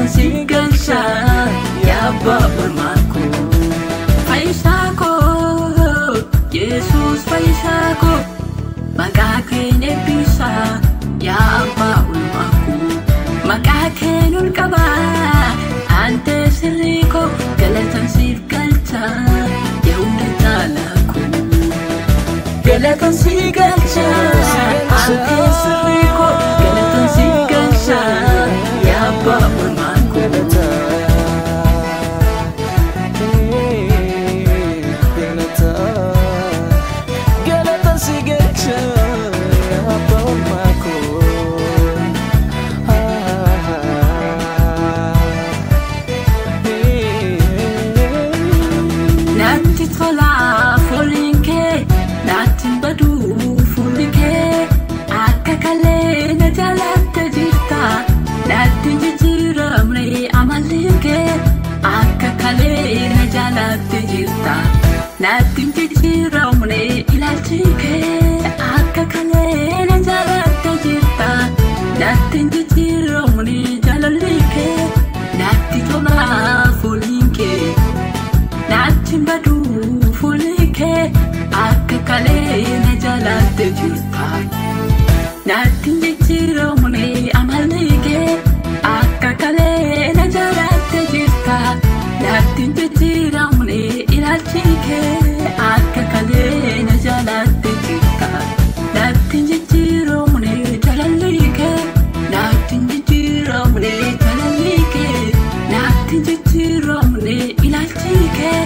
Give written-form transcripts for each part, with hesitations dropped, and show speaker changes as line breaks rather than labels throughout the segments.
Galatan si galcha yaa abbaa oolmaa koo. Fayyisaa koo Yesuus fayyisaa koo maqaa keen eebbisaa yaa abbaa oolmaa koo. Maqaa keen ol qabaa aantee sirrii koo galatan siif galcha yaa hunda caalaa koo. Galatan si galcha aantee sirrii koo galatan si galcha yaa abbaa oolmaa koo.
Galata si galcha abbaa oolmaa koo.
Natti tola fooliin kee natti hin baduu fuulli kee akka kalee na jaalatte jirta natti hin jijjiiramne amalli kee akka kalee na jaalatte jirta natti hin jijjiiramne ilaalchi kee akka kalee na jaalatte jirta natti hin jijjiiramne jaalalli kee natti tola fooliin kee. Natti hin baduu fuulli kee akka kalee na jaalatte jirta. Natti hin jijjiiramne amalli kee akka kalee na jaalatte jirta. Natti hin jijjiiramne ilaalchi kee akka kalee na jaalatte jirta. Natti hin jijjiiramne jaalalli kee natti hin jijjiiramne jaalalli kee natti hin jijjiiramne ilaalchi kee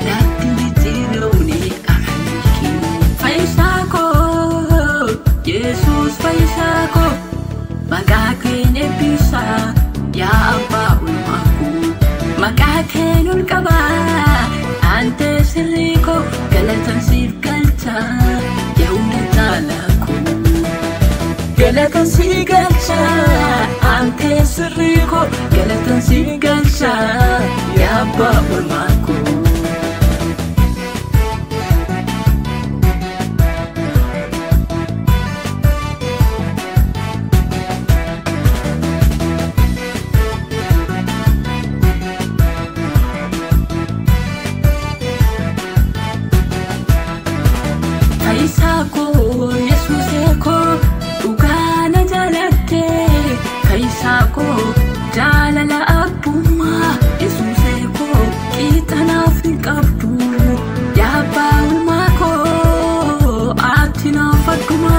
natti hin jijjiiramne amalli kee. Fayyisaa koo Yesuus fayyisaa koo maqaa keen eebbisaa yaa abbaa oolmaa koo. Maqaa keen ol qabaa aantee sirrii koo galatan siif galcha yaa hunda caalaa koo. Galatan si galcha aantee sirrii koo galatan si galcha yaa abbaa oolmaa koo. Fayyisaa koo Yesuusee koo dhugaa na jaalatte. Fayyisaa koo jaalala abbummaa Yesuusee koo qixa naaf hin qabdu. Yaa abbaa oolmaa koo ati naaf adduma.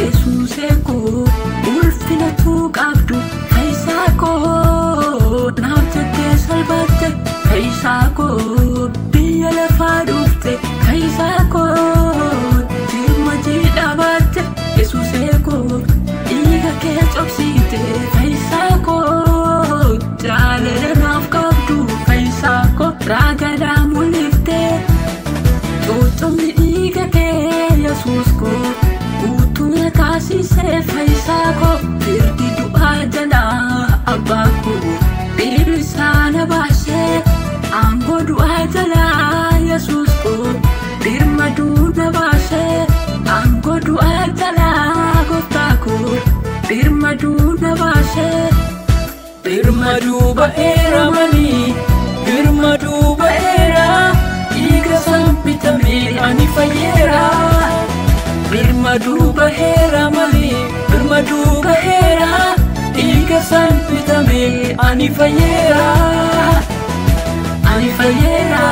Yesuusee koo ulfinatu qabdu. Fayyisaa koo naaf jettee salphatte. Fayyisaa koo biyya lafaa dhufte. Fayyisaa koo jirma jiidhaa baatte. Yesuusee koo dhiiga kee cobsite. Fayyisaa koo jaalala naaf qabdu. Fayyisaa koo raagadaa mul'ifte. Cuucumni dhiiga kee Yesuus koo guutuu na taasisee fayyisaa koo firdi du'aa jalaa abbaa koo dhiirri isaa na baasee aangoo du'aa jalaa Yesuus koo birmaduu na baasee aangoo du'aa jalaa gooftaa koo birmaduu na baasee.
Birmaduu ba'eera malee birmaduu ba'eera dhiiga isaan bitamee ani fayyeera. Birmaduu ba'eera malee birmaduu ba'eera dhiiga isaan bitamee ani fayyeera. Ani fayyeera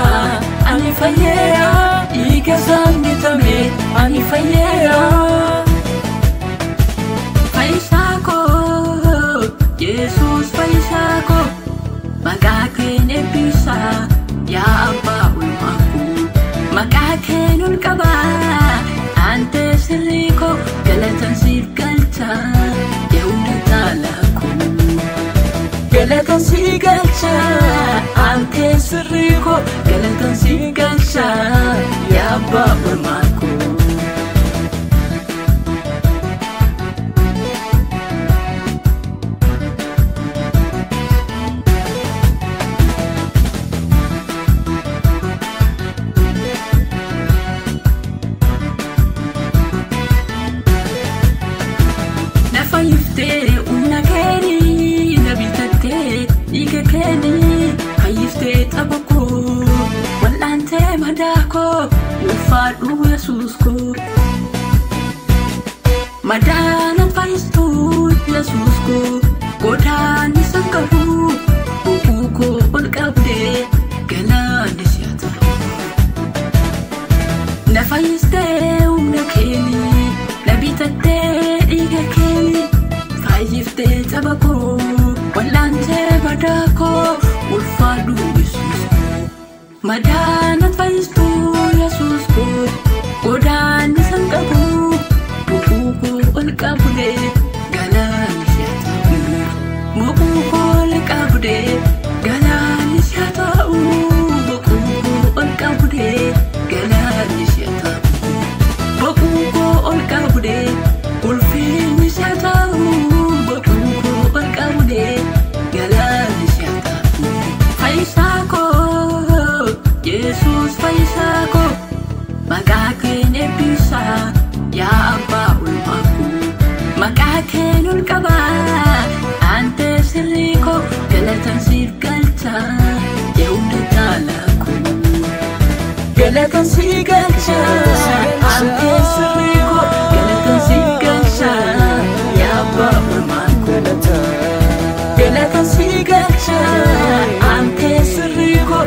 ani fayyeera dhiiga isaan bitamee ani fayyeera.
Fayyisaa koo Yesuus fayyisaa koo maqaa keen eebbisaa yaa abbaa oolmaa koo. Maqaa keen ol qabaa aantee sirrii koo galatan siif galcha yaa hunda caalaa koo. Galatan si galcha aantee sirrii koo galatan si galcha yaa abbaa oolmaa koo. Na fayyiftee humna keenii na bitatte. Madaana fayyistuu Yesuus koo, godaannisa qabu, boquu koo ol qabdee galaanni si haa ta'u. Na fayyistee humna keeni, na bitattee dhiiga keeni, fayyiftee caba koo, wal'aansee badaa koo, ulfaadhu Yesuus koo. Madaana fayyistuu Yesuus koo, godaannisa qabu, boquu koo ol qabdee galaanni si haa ta'u. Boquu koo ol qabdee galaanni si haa ta'u. Boquu koo ol qabdee galaanni si haa ta'u. Boquu koo ol qabdee ulfinni si haa ta'u. Boquu koo ol qabdee galaanni si haa ta'u. Fayyisaa koo, Yesuus fayyisaa koo, maqaa keen eebbisaa yaa abbaa ulmaa koo. Maqaa keen ol qabaa, aantee sirrii koo, galatan siif galcha yaa hunda caalaa koo. Galatan siif galcha, aantee sirrii koo, galatan siif galcha yaa abbaa ulmaa koo. Galatan siif galcha, aantee sirrii koo,